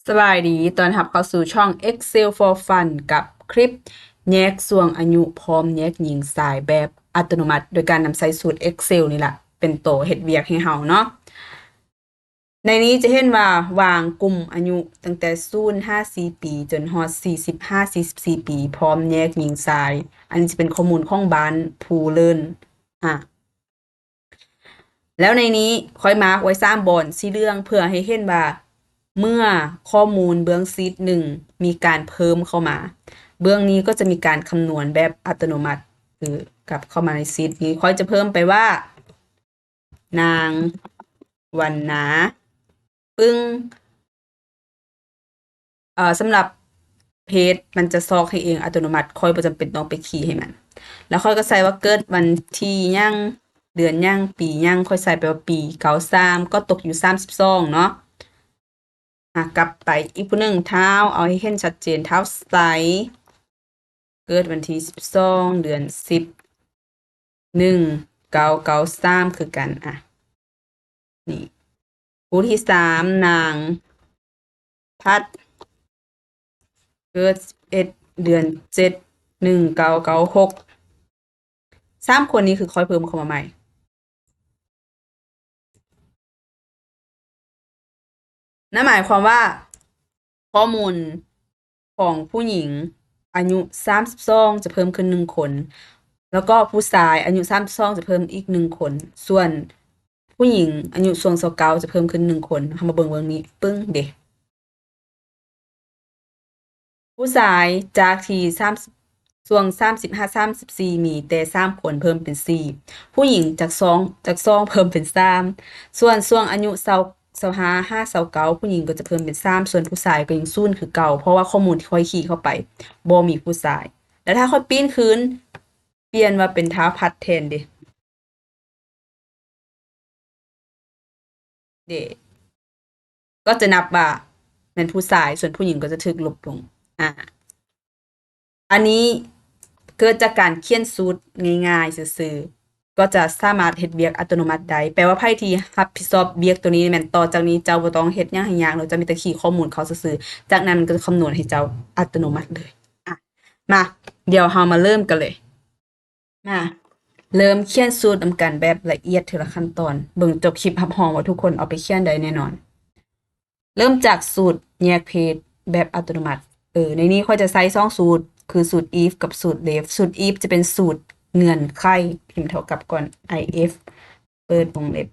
ສະບາຍດີ ຕ້ອນຮັບເຂົ້າສູ່ຊ່ອງ Excel for Fun ກັບຄລິບແຍກຊ່ວງອາຍຸພ້ອມແຍກຍິງຊາຍແບບອັດຕະໂນມັດ ໂດຍການນຳໃຊ້ສູດ Excel ນີ້ລະເປັນໂຕເຮັດວຽກໃຫ້ເຮົາເນາະ. ໃນນີ້ຈະເຫັນວ່າວາງກຸ່ມອາຍຸຕັ້ງແຕ່ສູນຫາສີ່ປີ ຈົນຮອດສີ່ສິບຫາສີ່ສິບສີ່ປີ ພ້ອມແຍກຍິງຊາຍ. ອັນນີ້ຈະເປັນຂໍ້ມູນຂອງບ້ານພູເລີນ ອາ ແລ້ວໃນນີ້ຂ້ອຍມາກໄວ້ສາມບ່ອນສີເຫຼືອງ ເພື່ອໃຫ້ເຫັນວ່າເມື່ອຂໍ້ມູນເບື້ອງຊີດໜຶ່ງມີການເພີ່ມເຂົ້າມາ ເບື້ອງນີ້ກໍຈະມີການຄຳນວນແບບອັດຕະໂນມັດ ຄືກັບເຂົ້າມາໃນຊີດນີ້. ຂ້ອຍຈະເພີ່ມໄປວ່າ ນາງວັນນາ ປຶ້ງ. ເອີ ສຳລັບເພຈມັນຈະຊອກໃຫ້ເອງອັດຕະໂນມັດ ຂ້ອຍບໍ່ຈຳເປັນຕ້ອງໄປຄີໃຫ້ມັນ. ແລ້ວຂ້ອຍກໍໃສ່ວ່າເກີດວັນທີຫຍັງ ເດືອນຫຍັງ ປີຫຍັງ ຂ້ອຍໃສ່ໄປວ່າປີເກົ້າສາມ ກໍຕົກຢູ່ສາມສິບສອງເນາະ. ອາ ກັບໄປອີກຜູ້ໜຶ່ງ ທ້າວ ເອົາໃຫ້ເຫັນຊັດເຈນ ທ້າວໄຊ ເກີດວັນທີສິບສອງ ເດືອນສິບ ໜຶ່ງເກົ້າເກົ້າສາມ ຄືກັນ. ອາ ນີ້ ຜູ້ທີສາມ ນາງພັດ ເກີດສິບເອັດ ເດືອນເຈັດ ໜຶ່ງເກົ້າເກົ້າຫົກ. ສາມຄົນນີ້ຄືຂ້ອຍເພີ່ມເຂົ້າມາໃໝ່. ນັ້ນໝາຍຄວາມວ່າ ຂໍ້ມູນຂອງຜູ້ຍິງອາຍຸສາມສິບສອງຈະເພີ່ມຂຶ້ນໜຶ່ງຄົນ ແລ້ວກໍຜູ້ຊາຍອາຍຸສາມສິບສອງຈະເພີ່ມອີກໜຶ່ງຄົນ ສ່ວນຜູ້ຍິງອາຍຸຊ່ວງຊາວເກົ້າຈະເພີ່ມຂຶ້ນໜຶ່ງຄົນ. ເຮົາມາເບິ່ງເບື້ອງນີ້ປຶ້ງເດ. ຜູ້ຊາຍຈາກທີ່ສາມ ຊ່ວງສາມສິບຫາສາມສິບສີ່ມີແຕ່ສາມຄົນ ເພີ່ມເປັນສີ່. ຜູ້ຍິງຈາກສອງ ຈາກສອງເພີ່ມເປັນສາມ. ສ່ວນຊ່ວງອາຍຸຊາວ ຊາວຫ້າຫາຊາວເກົ້າ ຜູ້ຍິງກໍຈະເພີ່ມເປັນສາມ ສ່ວນຜູ້ຊາຍກໍຍັງສູນຄືເກົ່າ ເພາະວ່າຂໍ້ມູນທີ່ຂ້ອຍຄີເຂົ້າໄປບໍ່ມີຜູ້ຊາຍ. ແລ້ວຖ້າຂ້ອຍປີ້ນຄືນ ປ່ຽນວ່າເປັນທ້າວພັດແທນເດ. ເດ ກໍຈະນັບວ່າແມ່ນຜູ້ຊາຍ ສ່ວນຜູ້ຍິງກໍຈະຖືກລົບລົງ. ອາ ອັນນີ້ເກີດຈາກການຂຽນສູດງ່າຍໆຊື່ໆ ກໍຈະສາມາດເຮັດວຽກອັດຕະໂນມັດໄດ້. ແປວ່າໃຜທີ່ຮັບຜິດຊອບວຽກໂຕນີ້ແມ່ນຕໍ່ຈາກນີ້ເຈົ້າບໍ່ຕ້ອງເຮັດຫຍັງໃຫ້ຍາກເນາະ, ເຈົ້າມີແຕ່ຄີຂໍ້ມູນເຂົ້າຊື່ໆ ຈາກນັ້ນມັນກໍຈະຄຳນວນໃຫ້ເຈົ້າອັດຕະໂນມັດເລີຍ. ອາ ມາ ດຽວເຮົາມາເລີ່ມກັນເລີຍ. ມາເລີ່ມຂຽນສູດນຳກັນແບບລະອຽດເທື່ອລະຂັ້ນຕອນ. ເບິ່ງຈົບຄລິບຮັບຮອງວ່າທຸກຄົນເອົາໄປຂຽນໄດ້ແນ່ນອນ. ເລີ່ມຈາກສູດແຍກເພດແບບອັດຕະໂນມັດ. ເອີ ໃນນີ້ຂ້ອຍຈະໃຊ້ສອງສູດ ຄືສູດ if ກັບສູດ ref. ສູດ if ຈະເປັນສູດເງື່ອນໄຂ. ພິມເທົ່າກັບກ່ອນ if ເປີດວົງເລັບ.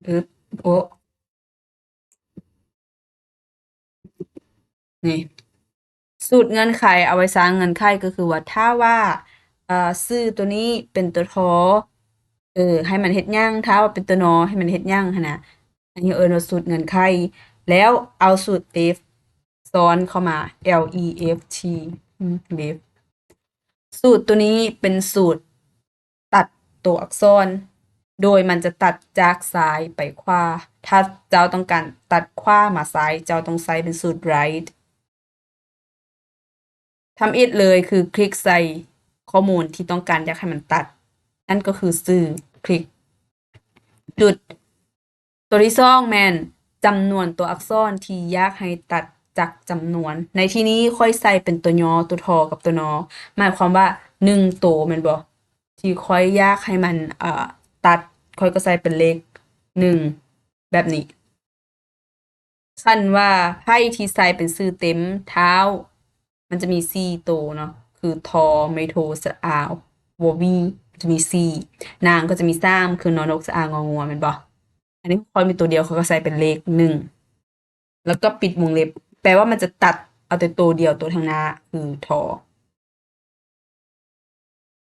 ອຶບ ໂອະ ນີ້ ສູດເງື່ອນໄຂເອົາໄວ້ສ້າງເງື່ອນໄຂ ກໍຄືວ່າຖ້າວ່າ ເອີ ຊື່ຕົວນີ້ເປັນຕົວ tho ເອີ ໃຫ້ມັນເຮັດຫຍັງ, ຖ້າວ່າເປັນຕົວ nor ໃຫ້ມັນເຮັດຫຍັງຫັ້ນນະ. ອັນນີ້ເອີ້ນວ່າສູດເງື່ອນໄຂ. ແລ້ວເອົາສູດ left ຊ້ອນເຂົ້າມາ L E F T ອືມ left. ສູດຕົວນີ້ເປັນສູດຕັດຕົວອັກສອນ ໂດຍມັນຈະຕັດຈາກຊ້າຍໄປຂວາ. ຖ້າເຈົ້າຕ້ອງການຕັດຂວາມາຊ້າຍ ເຈົ້າຕ້ອງໃຊ້ເປັນສູດ right. ທຳອິດເລີຍຄືຄລິກໃສ່ຂໍ້ມູນທີ່ຕ້ອງການຢາກໃຫ້ມັນຕັດ, ນັ້ນກໍຄືຊື່ ຄລິກ ຈຸດ. ຕົວທີສອງແມ່ນຈຳນວນຕົວອັກສອນທີ່ຢາກໃຫ້ຕັດຈາກຈຳນວນ. ໃນທີ່ນີ້ຂ້ອຍໃສ່ເປັນຕົວຍໍ ຕົວທໍ ກັບຕົວນໍ ໝາຍຄວາມວ່າໜຶ່ງໂຕແມ່ນບໍ່? ທີ່ຂ້ອຍຢາກໃຫ້ມັນ ເອີ ຕັດ ຂ້ອຍກໍໃສ່ເປັນເລກໜຶ່ງ ແບບນີ້. ຄັນວ່າໃຜທີ່ໃສ່ເປັນຊື່ເຕັມ ທ້າວ ມັນຈະມີສີ່ໂຕເນາະ ຄື ທໍ ໄມ້ໂທ ສະອາ ວໍວີ ຈະມີສີ່. ນາງກໍຈະມີສາມ ຄື ນອນົກ ສະອາ ງໍງົວ ແມ່ນບໍ່? ອັນນີ້ຂ້ອຍມີໂຕດຽວ ຂ້ອຍກໍໃສ່ເປັນເລກໜຶ່ງ ແລ້ວກໍປິດວົງເລັບ. ແປວ່າມັນຈະຕັດເອົາແຕ່ໂຕດຽວ ໂຕທາງໜ້າ ຄື ທໍ.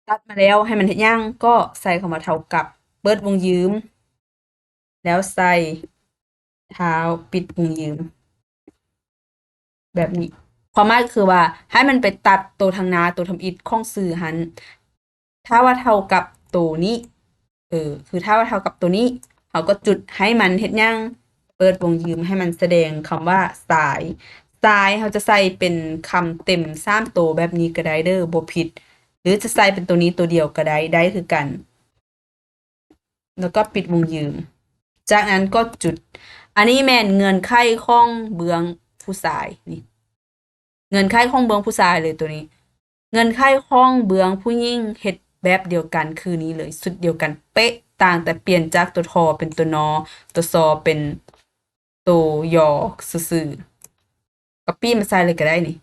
ຕັດມາແລ້ວໃຫ້ມັນເຮັດຫຍັງ? ກໍໃສ່ຄຳວ່າເທົ່າກັບ ເປີດວົງຢືມ ແລ້ວໃສ່ທ້າວ ປິດວົງຢືມ ແບບນີ້. ຄວາມໝາຍກໍຄືວ່າໃຫ້ມັນໄປຕັດໂຕທາງໜ້າ ໂຕທຳອິດຂອງຊື່ຫັ້ນ. ຖ້າວ່າເທົ່າກັບໂຕນີ້ ເອີ ຄືຖ້າວ່າເທົ່າກັບໂຕນີ້ ເຮົາກໍຈຸດໃຫ້ມັນເຮັດຫຍັງ? ເປີດວົງຢືມ ໃຫ້ມັນສະແດງຄຳວ່າຊາຍ. ຊາຍ ເຮົາຈະໃສ່ເປັນຄຳເຕັມສາມໂຕແບບນີ້ກໍໄດ້ເດີ ບໍ່ຜິດ ຫຼືຈະໃສ່ເປັນໂຕນີ້ໂຕດຽວກໍໄດ້ ໄດ້ຄືກັນ. ແລ້ວກໍປິດວົງຢືມ ຈາກນັ້ນກໍຈຸດ. ອັນນີ້ແມ່ນເງື່ອນໄຂຂອງເບື້ອງຜູ້ຊາຍນີ້ ເງື່ອນໄຂຂອງເບື້ອງຜູ້ຊາຍເລີຍໂຕນີ້. ເງື່ອນໄຂຂອງເບື້ອງຜູ້ຍິງເຮັດແບບດຽວກັນຄືນີ້ເລີຍ ຊຸດດຽວກັນເປະ ຕ່າງແຕ່ປ່ຽນຈາກຕົວ ທ ເປັນຕົວ ນ ຕົວ ຊ ເປັນຕົວ ຢ ຊື່ໆ. ກັອບປີ້ມາໃສ່ເລີຍກໍໄດ້ນີ້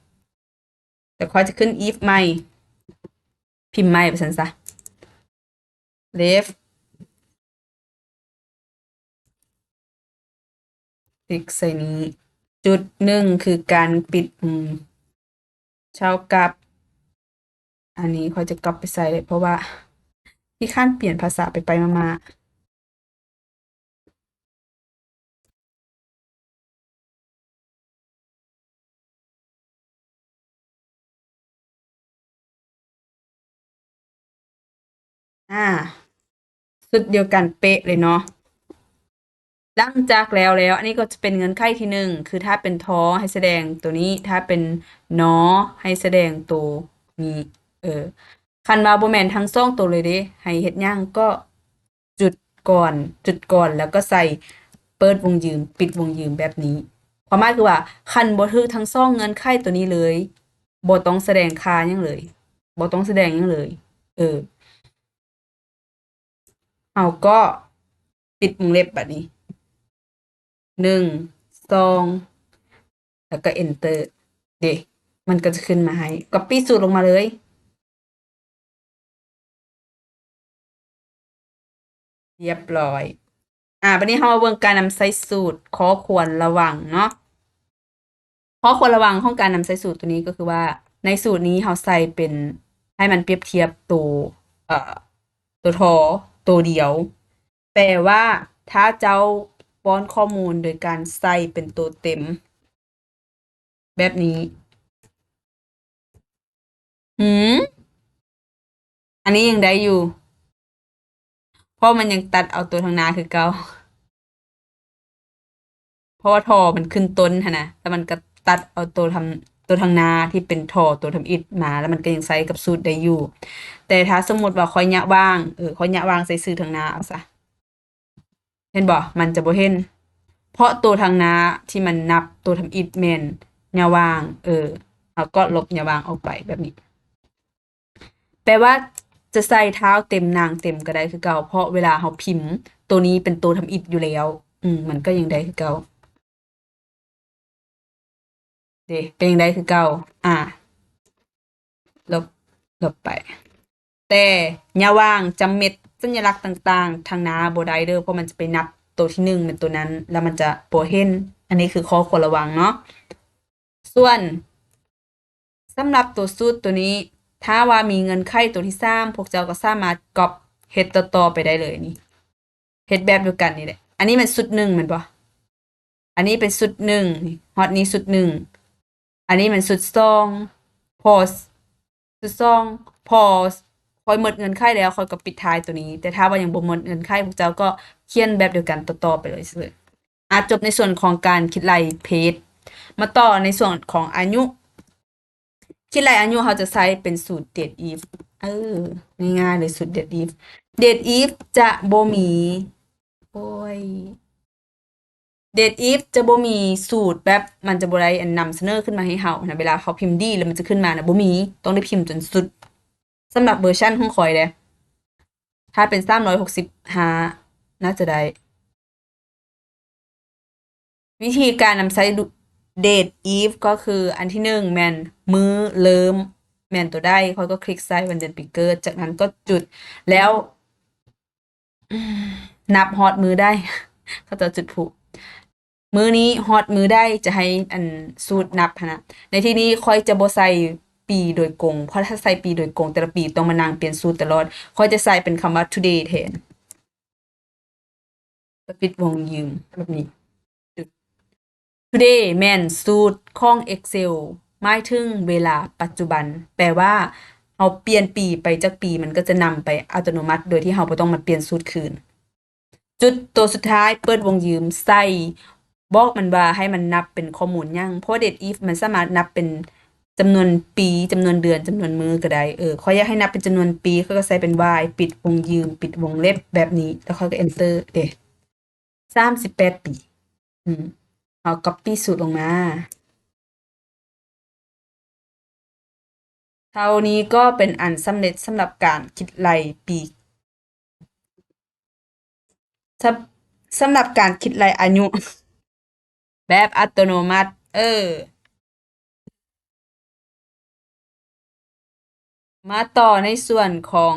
ແຕ່ຂ້ອຍຈະຂຶ້ນ if ໃໝ່ ພິມໃໝ່ວ່າຊັ້ນຊະ left ຄລິກໃສ່ນີ້ ຈຸດໜຶ່ງຄືການປິດ ອືມ ເທົ່າກັບ ອັນນີ້ຂ້ອຍຈະກັອບໄປໃສ່ເລີຍ ເພາະວ່າຂີ້ຄ້ານປ່ຽນພາສາໄປໆມາໆ. ອາ ຊຸດດຽວກັນເປະເລີຍເນາະ. ຫຼັງຈາກແລ້ວແລ້ວ ອັນນີ້ກໍຈະເປັນເງື່ອນໄຂທີໜຶ່ງ ຄືຖ້າເປັນ ທ ໃຫ້ສະແດງໂຕນີ້ ຖ້າເປັນ ນ ໃຫ້ສະແດງໂຕນີ້ ເອີ ຄັນວ່າບໍ່ແມ່ນທັງສອງໂຕເລີຍເດ້ ໃຫ້ເຮັດຫຍັງກໍ ຈຸດກ່ອນ ຈຸດກ່ອນ ແລ້ວກໍໃສ່ເປີດວົງຢືມ ປິດວົງຢືມແບບນີ້. ຄວາມໝາຍຄືວ່າ ຄັນບໍ່ຖືກທັງສອງເງື່ອນໄຂໂຕນີ້ເລີຍ ບໍ່ຕ້ອງສະແດງຄ່າຫຍັງເລີຍ ບໍ່ຕ້ອງສະແດງຫຍັງເລີຍ. ເອີ ເຮົາກໍປິດວົງເລັບບາດນີ້ ໜຶ່ງ ສອງ ແລ້ວກໍ enter ເດ້ ມັນກໍຈະຂຶ້ນມາໃຫ້ copy ສູດລົງມາເລີຍ ຮຽບຮ້ອຍ. ອາ ບາດນີ້ເຮົາມາເບິ່ງການນຳໃຊ້ສູດ ຂໍ້ຄວນລະວັງເນາະ. ຂໍ້ຄວນລະວັງຂອງການນຳໃຊ້ສູດໂຕນີ້ກໍຄືວ່າ ໃນສູດນີ້ເຮົາໃສ່ເປັນ ໃຫ້ມັນປຽບທຽບໂຕ ເອີ ໂຕ ທ ໂຕດຽວ. ແປວ່າ ຖ້າເຈົ້າປ້ອນຂໍ້ມູນໂດຍການໃສ່ເປັນໂຕເຕັມແບບນີ້ ຫືມ ອັນນີ້ຍັງໄດ້ຢູ່ ເພາະມັນຍັງຕັດເອົາໂຕທາງໜ້າຄືເກົ່າ. ເພາະວ່າ ທ ມັນຂຶ້ນຕົ້ນຫັ້ນນະ ແລ້ວມັນກໍຕັດເອົາໂຕທາງ ໂຕທາງໜ້າທີ່ເປັນ ທ ໂຕທຳອິດມາ ແລ້ວມັນກໍຍັງໃຊ້ກັບສູດໄດ້ຢູ່. ແຕ່ຖ້າສົມມຸດວ່າຂ້ອຍຍະຫວ່າງ ເອີ ຂ້ອຍຍະຫວ່າງໃສ່ຊື່ທາງໜ້າເອົາຊະ ເຫັນບໍ່? ມັນຈະບໍ່ເຫັນ ເພາະໂຕທາງໜ້າທີ່ມັນນັບໂຕທຳອິດແມ່ນຍະຫວ່າງ ເອີ ເຮົາກໍລົບຍະຫວ່າງອອກໄປແບບນີ້. ແປວ່າຈະໃສ່ທ້າວເຕັມນາງເຕັມກໍໄດ້ຄືເກົ່າ ເພາະເວລາເຮົາພິມ ໂຕນີ້ເປັນໂຕທຳອິດຢູ່ແລ້ວ ອືມ ມັນກໍຍັງໄດ້ຄືເກົ່າ ເດ້ ກໍຍັງໄດ້ຄືເກົ່າ. ອາ ລົບ ລົບໄປ. ແຕ່ຍະຫວ່າງ ຈຳເມັດ ສັນຍະລັກຕ່າງໆ ທາງໜ້າບໍ່ໄດ້ເດີ້ ເພາະມັນຈະໄປນັບໂຕທີໜຶ່ງແມ່ນໂຕນັ້ນ ແລ້ວມັນຈະບໍ່ເຫັນ. ອັນນີ້ຄືຂໍ້ຄວນລະວັງເນາະ. ສ່ວນ ສຳລັບໂຕສູດໂຕນີ້ ຖ້າວ່າມີເງື່ອນໄຂໂຕທີສາມ ພວກເຈົ້າກໍສາມາດກອບເຮັດຕໍ່ໆໄປໄດ້ເລີຍນີ້ ເຮັດແບບດຽວກັນນີ້ແຫຼະ. ອັນນີ້ແມ່ນຊຸດໜຶ່ງແມ່ນບໍ່? ອັນນີ້ເປັນຊຸດໜຶ່ງ ຮອດນີ້ຊຸດໜຶ່ງ ອັນນີ້ແມ່ນຊຸດສອງ ພໍ ຊຸດສອງ ພໍຂ້ອຍໝົດເງື່ອນໄຂແລ້ວ ຂ້ອຍກໍປິດທ້າຍໂຕນີ້. ແຕ່ຖ້າວ່າຍັງບໍ່ໝົດເງື່ອນໄຂ ພວກເຈົ້າກໍຂຽນແບບດຽວກັນຕໍ່ໆໄປເລີຍ. ອາ ຈົບໃນສ່ວນຂອງການຄິດໄລ່ເພດ. ມາຕໍ່ໃນສ່ວນຂອງອາຍຸ. ຄິດໄລ່ອາຍຸ ເຮົາຈະໃຊ້ເປັນສູດ date if ເອີ ງ່າຍໆເລີຍ ສູດ date if. date if ຈະບໍ່ມີ ໂອ້ຍ date if ຈະບໍ່ມີສູດ ແບບມັນຈະບໍ່ໄດ້ອັນນຳສະເໜີຂຶ້ນມາໃຫ້ເຮົານະ. ເວລາເຮົາພິມ D ແລ້ວມັນຈະຂຶ້ນມານະ ບໍ່ມີ ຕ້ອງໄດ້ພິມຈົນສຸດ. ສຳລັບເວີຊັນຂອງຂ້ອຍເດ້ ຖ້າເປັນສາມຮ້ອຍຫົກສິບຫ້າ ໜ້າຈະໄດ້. ວິທີການນຳໃຊ້ date if ກໍຄື ອັນທີໜຶ່ງແມ່ນມື້ເລີ່ມແມ່ນໂຕໃດ ຂ້ອຍກໍຄລິກໃສ່ວັນເດືອນປີເກີດ ຈາກນັ້ນກໍຈຸດ ແລ້ວ ນັບຮອດມື້ໃດ ເຂົາເຈົ້າຈຸດພລຸ ມື້ນີ້ຮອດມື້ໃດ ຈະໃຫ້ອັນສູດນັບຫັ້ນນະ. ໃນທີ່ນີ້ຂ້ອຍຈະບໍ່ໃສ່ປີໂດຍກົງ ເພາະຖ້າໃສ່ປີໂດຍກົງ ແຕ່ລະປີຕ້ອງມານັ່ງປ່ຽນສູດຕະຫຼອດ. ຂ້ອຍຈະໃສ່ເປັນຄຳວ່າ today ແທນ ແລ້ວປິດວົງຢືມແບບນີ້. today ແມ່ນສູດຂອງ Excel ໝາຍເຖິງເວລາປັດຈຸບັນ ແປວ່າເຮົາປ່ຽນປີໄປຈັກປີ ມັນກໍຈະນຳໄປອັດຕະໂນມັດ ໂດຍທີ່ເຮົາບໍ່ຕ້ອງມາປ່ຽນສູດຄືນ. ຈຸດ ໂຕສຸດທ້າຍ ເປີດວົງຢືມ ໃສ່ ບອກມັນວ່າໃຫ້ມັນນັບເປັນຂໍ້ມູນຫຍັງ ເພາະ date if ມັນສາມາດນັບເປັນ ຈຳນວນປີ ຈຳນວນເດືອນ ຈຳນວນມື້ກໍໄດ້. ເອີ ຂ້ອຍຢາກໃຫ້ນັບເປັນຈຳນວນປີ ຂ້ອຍກໍໃສ່ເປັນ Y ປິດວົງຢືມ ປິດວົງເລັບແບບນີ້ ແລ້ວຂ້ອຍກໍ enter ເດ້ ສາມສິບແປດປີ. ອືມ ເຮົາກັອບປີ້ສູດລົງມາ. ເທົ່ານີ້ກໍເປັນອັນສຳເລັດສຳລັບການຄິດໄລ່ປີ ສຳ ສຳລັບການຄິດໄລ່ອາຍຸແບບອັດຕະໂນມັດ. ເອີ ມາຕໍ່ໃນສ່ວນຂອງ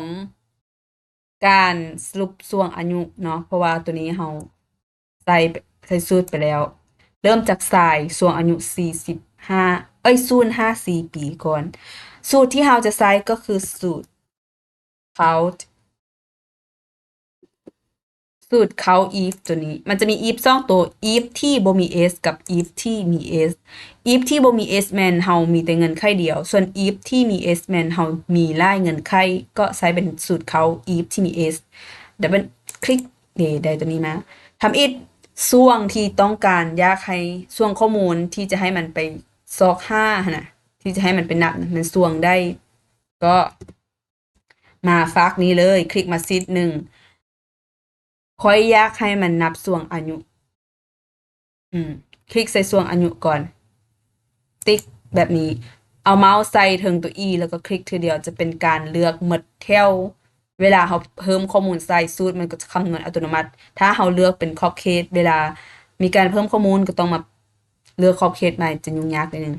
ການສະຫຼຸບຊ່ວງອາຍຸເນາະ, ເພາະວ່າໂຕນີ້ເຮົາໃສ່ ໃສ່ສູດໄປແລ້ວ. ເລີ່ມຈາກສາຍຊ່ວງອາຍຸສີ່ສິບຫ້າ ເອີຍ ສູນຫາສີ່ປີກ່ອນ. ສູດທີ່ເຮົາຈະໃຊ້ກໍຄືສູດ ເຄົາ ສູດເຄົາ if ໂຕນີ້ ມັນຈະມີ if ສອງໂຕ if ທີ່ບໍ່ມີ s ກັບ if ທີ່ມີ s. if ທີ່ບໍ່ມີ s ແມ່ນເຮົາມີແຕ່ເງື່ອນໄຂດຽວ, ສ່ວນ if ທີ່ມີ s ແມ່ນເຮົາມີຫຼາຍເງື່ອນໄຂ, ກໍໃຊ້ເປັນສູດເຄົາ if ທີ່ມີ s. ດັບເບິນຄລິກ ເດ ໄດ້ໂຕນີ້ມາ. ທຳອິດ ຊ່ວງທີ່ຕ້ອງການຢາກໃຫ້ ຊ່ວງຂໍ້ມູນທີ່ຈະໃຫ້ມັນໄປຊອກຫາຫັ້ນນະ, ທີ່ຈະໃຫ້ມັນໄປນັບນະ, ມັນຊ່ວງໃດ ກໍ ມາຟາກນີ້ເລີຍ, ຄລິກມາຊີດໜຶ່ງ. ຂ້ອຍຢາກໃຫ້ມັນນັບຊ່ວງອາຍຸ. ອືມ ຄລິກໃສ່ຊ່ວງອາຍຸກ່ອນ, ຕິກແບບນີ້, ເອົາເມົາສ໌ໃສ່ເທິງໂຕ e ແລ້ວກໍຄລິກເທື່ອດຽວ, ຈະເປັນການເລືອກໝົດແຖວ. ເວລາເຮົາເພີ່ມຂໍ້ມູນໃສ່ສູດ, ມັນກໍຈະຄຳນວນອັດຕະໂນມັດ. ຖ້າເຮົາເລືອກເປັນຂອບເຂດ, ເວລາມີການເພີ່ມຂໍ້ມູນ ກໍຕ້ອງມາເລືອກຂອບເຂດໃໝ່, ຈະຫຍຸ້ງຍາກໜ້ອຍໜຶ່ງ.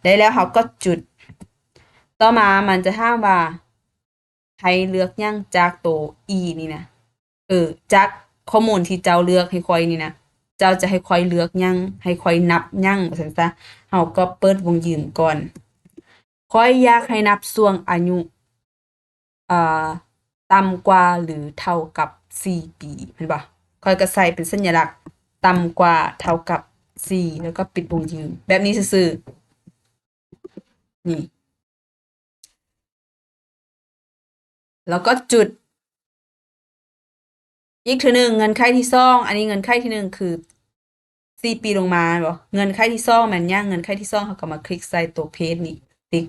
ໄດ້ແລ້ວ ເຮົາກໍຈຸດ. ຕໍ່ມາມັນຈະຖາມວ່າ ໃຫ້ເລືອກຫຍັງຈາກໂຕ e ນີ້ນະ, ເອີ ຈາກຂໍ້ມູນທີ່ເຈົ້າເລືອກໃຫ້ຂ້ອຍນີ້ນະ, ເຈົ້າຈະໃຫ້ຂ້ອຍເລືອກຫຍັງ, ໃຫ້ຂ້ອຍນັບຫຍັງ ວ່າຊັ້ນຊະ. ເຮົາກໍເປີດວົງຢືນກ່ອນ. ຂ້ອຍຢາກໃຫ້ນັບຊ່ວງອາຍຸ ເອີ ຕ່ຳກວ່າ ຫຼື ເທົ່າກັບ ສີ່ປີ ແມ່ນບໍ່? ຂ້ອຍກໍໃສ່ເປັນສັນຍະລັກ ຕ່ຳກວ່າ ເທົ່າກັບ ສີ່ ແລ້ວກໍປິດວົງຢືນ ແບບນີ້ຊື່ໆ ນີ້. ແລ້ວກໍຈຸດ. ອີກເທື່ອໜຶ່ງ ເງື່ອນໄຂທີສອງ, ອັນນີ້ເງື່ອນໄຂທີໜຶ່ງຄືສີ່ປີລົງມາແມ່ນບໍ່? ເງື່ອນໄຂທີສອງແມ່ນຫຍັງ? ເງື່ອນໄຂທີສອງ ເຮົາກໍມາຄລິກໃສ່ຕົວເພຈນີ້ ຕິກ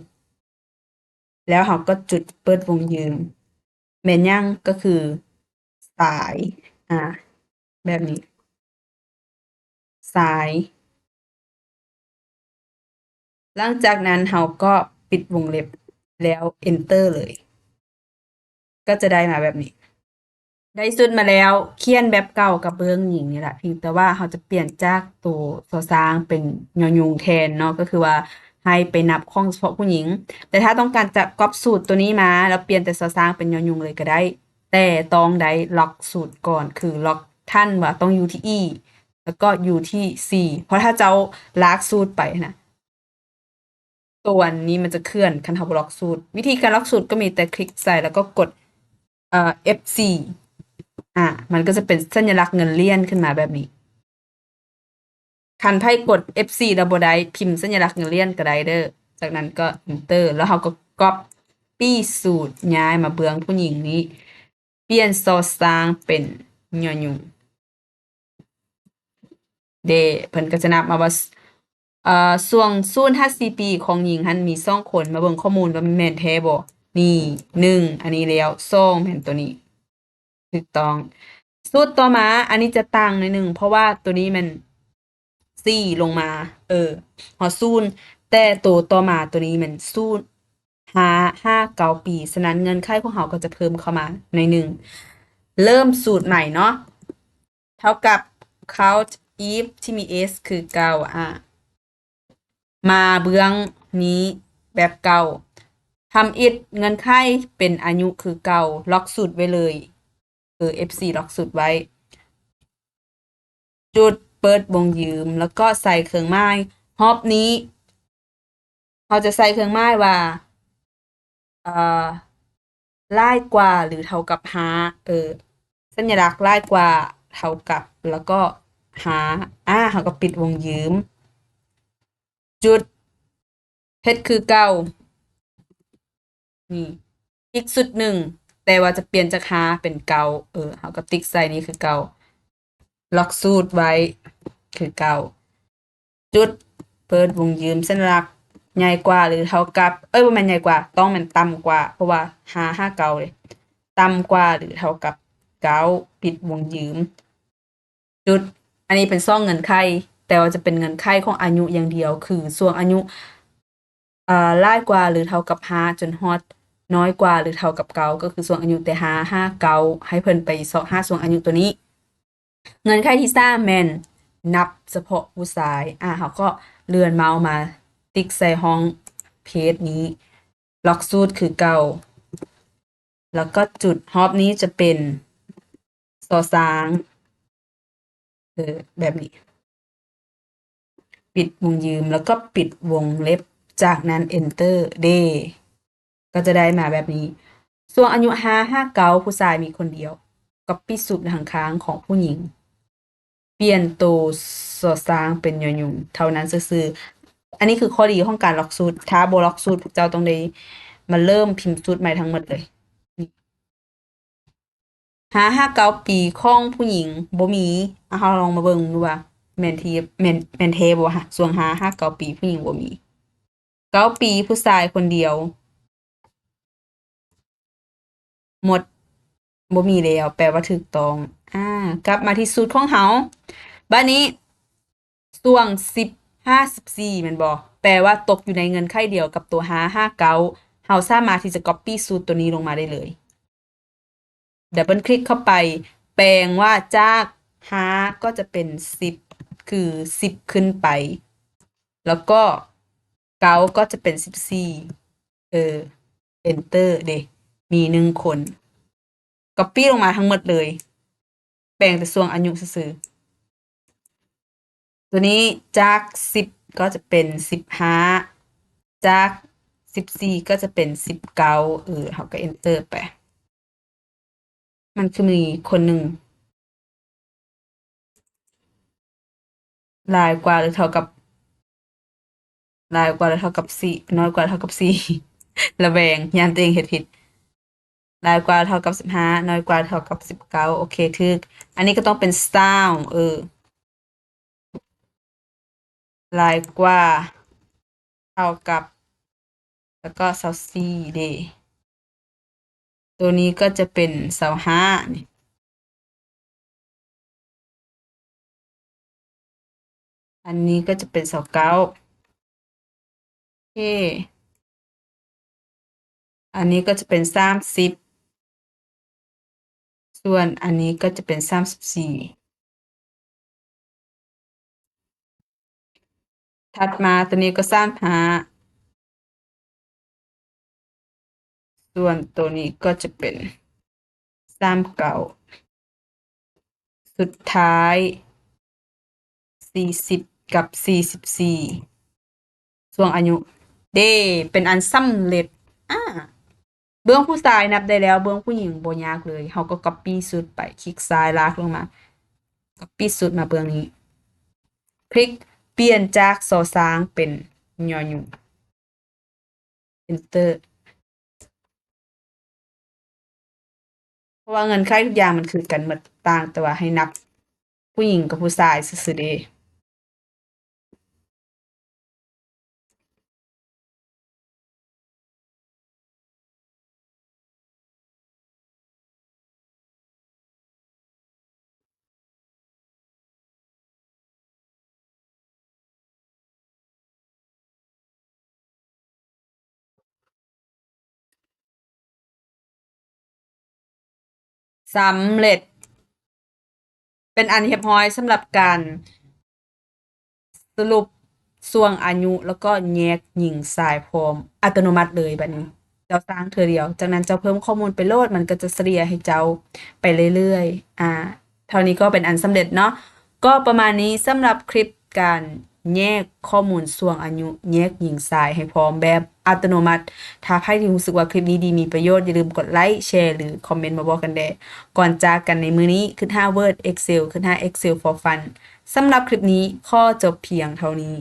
ແລ້ວເຮົາກໍຈຸດເປີດວົງຢືນ ແມ່ນຫຍັງ? ກໍຄືສາຍ ອາ ແບບນີ້ ສາຍ. ຫຼັງຈາກນັ້ນເຮົາກໍປິດວົງເລັບ ແລ້ວ enter ເລີຍ ກໍຈະໄດ້ມາແບບນີ້. ໄດ້ສູດມາແລ້ວ, ຂຽນແບບເກົ່າກັບເບື້ອງຍິງນີ້ແຫຼະ, ພຽງແຕ່ວ່າເຮົາຈະປ່ຽນຈາກໂຕຊໍຊ້າງເປັນ ຍໍຍຸງ ແທນເນາະ, ກໍຄືວ່າໃຫ້ໄປນັບຂອງສະເພາະຜູ້ຍິງ. ແຕ່ຖ້າຕ້ອງການຈະກັອບສູດໂຕນີ້ມາ ແລ້ວປ່ຽນແຕ່ຊໍຊ້າງເປັນ ຍໍຍຸງ ເລີຍກໍໄດ້, ແຕ່ຕ້ອງໄດ້ລັອກສູດກ່ອນ, ຄືລັອກທັນວ່າຕ້ອງຢູ່ທີ່ e ແລ້ວກໍຢູ່ທີ່ c, ເພາະຖ້າເຈົ້າລາກສູດໄປນະ ຕົວນີ້ມັນຈະເຄື່ອນ ຄັນເຮົາບໍ່ລັອກສູດ. ວິທີການລັອກສູດກໍມີແຕ່ຄລິກໃສ່ ແລ້ວກໍກົດ ເອີ F four ອາ ມັນກໍຈະເປັນສັນຍະລັກເງິນຫຼຽນຂຶ້ນມາແບບນີ້. ຄັນໃຜກົດ F four ແລ້ວບໍ່ໄດ້, ພິມສັນຍະລັກເງິນຫຼຽນກໍໄດ້ເດີ້. ຈາກນັ້ນກໍ enter ແລ້ວເຮົາກໍກັອບປີ້ສູດຍ້າຍມາເບື້ອງຜູ້ຍິງນີ້, ປ່ຽນຊໍຊ້າງເປັນ ຍໍຍຸງ. ເດ ເພິ່ນກໍຈະນັບມາວ່າ ເອີ ຊ່ວງສູນຫາສີ່ປີຂອງຍິງຫັ້ນມີສອງຄົນ, ມາເບິ່ງຂໍ້ມູນວ່າມັນແມ່ນແທ້ບໍ່. ນີ້ ໜຶ່ງ ອັນນີ້ແລ້ວ, ສອງ ແມ່ນໂຕນີ້ ຖືກຕ້ອງ. ສູດຕໍ່ມາ ອັນນີ້ຈະຕ່າງໜ້ອຍໜຶ່ງ ເພາະວ່າໂຕນີ້ແມ່ນສີ່ລົງມາ ເອີ ຮອດສູນ, ແຕ່ໂຕຕໍ່ມາໂຕນີ້ແມ່ນສູນ ຫາ ຫາ ເກົ້າປີ. ສະນັ້ນເງື່ອນໄຂຂອງເຮົາກໍຈະເພີ່ມເຂົ້າມາໜ້ອຍໜຶ່ງ. ເລີ່ມສູດໃໝ່ເນາະ, ເທົ່າກັບ count if ທີ່ມີ s ຄືເກົ່າ ອາ ມາເບື້ອງນີ້ແບບເກົ່າ. ທຳອິດເງື່ອນໄຂເປັນອາຍຸຄືເກົ່າ, ລັອກສູດໄວ້ເລີຍ ເອີ F four ລັອກສູດໄວ້. ຈຸດ ເປີດວົງຢືມ ແລ້ວກໍໃສ່ເຄື່ອງໝາຍ. ຮອບນີ້ເຮົາຈະໃສ່ເຄື່ອງໝາຍວ່າ ເອີ ຫຼາຍກວ່າ ຫຼື ເທົ່າກັບ ຫ້າ ເອີ ສັນຍະລັກຫຼາຍກວ່າ ເທົ່າກັບ ແລ້ວກໍ ຫ້າ ອາ ເຮົາກໍປິດວົງຢືມ. ຈຸດ ເຮັດຄືເກົ່າ ນີ້ ອີກຊຸດໜຶ່ງ, ແຕ່ວ່າຈະປ່ຽນຈາກ ຫ້າ ເປັນ ເກົ້າ ເອີ ເຮົາກໍຕິກໃສ່ນີ້ຄືເກົ່າ, ລັອກສູດໄວ້ຄືເກົ່າ. ຈຸດ ເປີດວົງຢືມ ສັນຍະລັກໃຫຍ່ກວ່າ ຫຼື ເທົ່າກັບ ເອີຍ ບໍ່ແມ່ນໃຫຍ່ກວ່າ, ຕ້ອງແມ່ນຕ່ຳກວ່າ ເພາະວ່າ ຫ້າ ຫາ ເກົ້າ ເດ້, ຕ່ຳກວ່າ ຫຼື ເທົ່າກັບ ເກົ້າ ປິດວົງຢືມ. ຈຸດ ອັນນີ້ເປັນຊ່ວງເງື່ອນໄຂ, ແຕ່ວ່າຈະເປັນເງື່ອນໄຂຂອງອາຍຸຢ່າງດຽວ ຄືຊ່ວງອາຍຸ ເອີ ຫຼາຍກວ່າ ຫຼື ເທົ່າກັບ ຫ້າ ຈົນຮອດ ນ້ອຍກວ່າ ຫຼື ເທົ່າກັບ ເກົ້າ ກໍຄືຊ່ວງອາຍຸແຕ່ ຫ້າ ຫາ ເກົ້າ ໃຫ້ເພິ່ນໄປຊອກຫາຊ່ວງອາຍຸຕົວນີ້. ເງື່ອນໄຂທີສາມແມ່ນນັບສະເພາະຜູ້ຊາຍ. ອາ ເຮົາກໍເລື່ອນເມົາສ໌ມາຕິກໃສ່ຫ້ອງເພຈນີ້, ລັອກສູດຄືເກົ່າ ແລ້ວກໍຈຸດ. ຮອບນີ້ຈະເປັນ ຊ.ຊ້າງ ເອີ ແບບນີ້ ປິດວົງຢືມ ແລ້ວກໍປິດວົງເລັບ, ຈາກນັ້ນ Enter ເດ ກໍຈະໄດ້ມາແບບນີ້. ຊ່ວງອາຍຸ ຫ້າ ຫາ ເກົ້າ ຜູ້ຊາຍມີຄົນດຽວ, ກັອບປີ້ສູດຂ້າງໆຂອງຜູ້ຍິງ, ປ່ຽນໂຕ ຊ.ຊ້າງ ເປັນ ຍ.ຍຸງ ເທົ່ານັ້ນຊື່ໆ. ອັນນີ້ຄືຂໍ້ດີຂອງການລັອກສູດ, ຖ້າບໍ່ລັອກສູດ ພວກເຈົ້າຕ້ອງໄດ້ມາເລີ່ມພິມສູດໃໝ່ທັງໝົດເລີຍ. ຫ້າ ຫາ ເກົ້າ ປີຂອງຜູ້ຍິງບໍ່ມີ. ອາ ເຮົາລອງມາເບິ່ງດູວ່າແມ່ນທີ່ ແມ່ນ ແມ່ນແທ້ບໍ່? ຊ່ວງ ຫ້າ ຫາ ເກົ້າ ປີຜູ້ຍິງບໍ່ມີ, ເກົ້າ ປີຜູ້ຊາຍຄົນດຽວ ໝົດ ບໍ່ມີແລ້ວ, ແປວ່າຖືກຕ້ອງ. ອາ ກັບມາທີ່ສູດຂອງເຮົາ. ບາດນີ້ ຊ່ວງ ສິບ ຫາ ສິບສີ່ ແມ່ນບໍ່? ແປວ່າຕົກຢູ່ໃນເງື່ອນໄຂດຽວກັບຕົວ ຫ້າ ຫາ ເກົ້າ, ເຮົາສາມາດທີ່ຈະກັອບປີ້ສູດຕົວນີ້ລົງມາໄດ້ເລີຍ. ດັບເບິນຄລິກເຂົ້າໄປ, ແປງວ່າຈາກ ຫ້າ ກໍຈະເປັນ ສິບ ຄື ສິບ ຂຶ້ນໄປ, ແລ້ວກໍ ເກົ້າ ກໍຈະເປັນ ສິບສີ່. ເອີ Enter ເດ ມີໜຶ່ງຄົນ. ກັອບປີ້ລົງມາທັງໝົດເລີຍ, ແປງແຕ່ຊ່ວງອາຍຸຊື່ໆ. ຕົວນີ້ຈາກ ສິບ ກໍຈະເປັນ ສິບຫ້າ, ຈາກ ສິບສີ່ ກໍຈະເປັນ ສິບເກົ້າ. ເອີ ເຮົາກໍ Enter ໄປ. ມັນຄືມີຄົນໜຶ່ງ ຫຼາຍກວ່າ ຫຼື ເທົ່າກັບ ຫຼາຍກວ່າ ຫຼື ເທົ່າກັບ ສີ່ ນ້ອຍກວ່າ ເທົ່າກັບ ສີ່ ລະແວງ ຢ້ານຕົວເອງເຮັດຜິດ. ຫຼາຍກວ່າ ເທົ່າກັບ ສິບຫ້າ, ນ້ອຍກວ່າ ເທົ່າກັບ ສິບເກົ້າ. ໂອເຄ ຖືກ. ອັນນີ້ກໍຕ້ອງເປັນ ຊາວ ເອີ ຫຼາຍກວ່າ ເທົ່າກັບ ແລ້ວກໍ ຊາວສີ່ ເດ. ຕົວນີ້ກໍຈະເປັນ ຊາວຫ້າ ນີ້. ອັນນີ້ກໍຈະເປັນ ຊາວເກົ້າ. ເຄ ອັນນີ້ກໍຈະເປັນ ສາມສິບ, ສ່ວນອັນນີ້ກໍຈະເປັນ ສາມສິບສີ່. ຖັດມາຕົວນີ້ກໍ ສາມສິບຫ້າ, ສ່ວນຕົວນີ້ກໍຈະເປັນ ສາມສິບເກົ້າ. ສຸດທ້າຍ ສີ່ສິບກັບ ສີ່ສິບສີ່ ຊ່ວງອາຍຸ ເດ ເປັນອັນສຳເລັດ. ອາ ເບື້ອງຜູ້ຊາຍນັບໄດ້ແລ້ວ, ເບື້ອງຜູ້ຍິງບໍ່ຍາກເລີຍ. ເຮົາກໍກັອບປີ້ສູດໄປ, ຄລິກຊ້າຍລາກລົງມາ, ກັອບປີ້ສູດມາເບື້ອງນີ້, ຄລິກປ່ຽນຈາກ ຊ.ຊ້າງ ເປັນ ຍ.ຍຸງ. Enter. ເພາະວ່າເງື່ອນໄຂທຸກຢ່າງມັນຄືກັນໝົດ, ຕ່າງແຕ່ວ່າໃຫ້ນັບຜູ້ຍິງກັບຜູ້ຊາຍຊື່ໆເດ. ສຳເລັດ ເປັນອັນຮຽບຮ້ອຍສຳລັບການ ສະຫຼຸບຊ່ວງອາຍຸ ແລ້ວກໍແຍກຍິງຊາຍພ້ອມອັດຕະໂນມັດເລີຍ. ບັດນີ້ເຈົ້າສ້າງເທື່ອດຽວ, ຈາກນັ້ນເຈົ້າເພີ່ມຂໍ້ມູນໄປໂລດ, ມັນກໍຈະສະເລ່ຍໃຫ້ເຈົ້າໄປເລື້ອຍໆ. ອາ ເທົ່ານີ້ກໍເປັນອັນສຳເລັດເນາະ. ກໍປະມານນີ້ສຳລັບຄລິບການແຍກຂໍ້ມູນຊ່ວງອາຍຸ, ແຍກຍິງຊາຍໃຫ້ພ້ອມແບບອັດຕະໂນມັດ. ຖ້າໃຜທີ່ຮູ້ສຶກວ່າຄລິບນີ້ດີ, ມີປະໂຫຍດ, ຢ່າລືມກົດໄລ, ແຊ ຫຼື ຄອມເມັນມາບອກກັນແດ່. ກ່ອນຈາກກັນໃນມື້ນີ້, ຄຶດຫາ Word, Excel, ຄຶດຫາ Excel for Fun. ສຳລັບຄລິບນີ້ຂໍຈົບພຽງເທົ່ານີ້.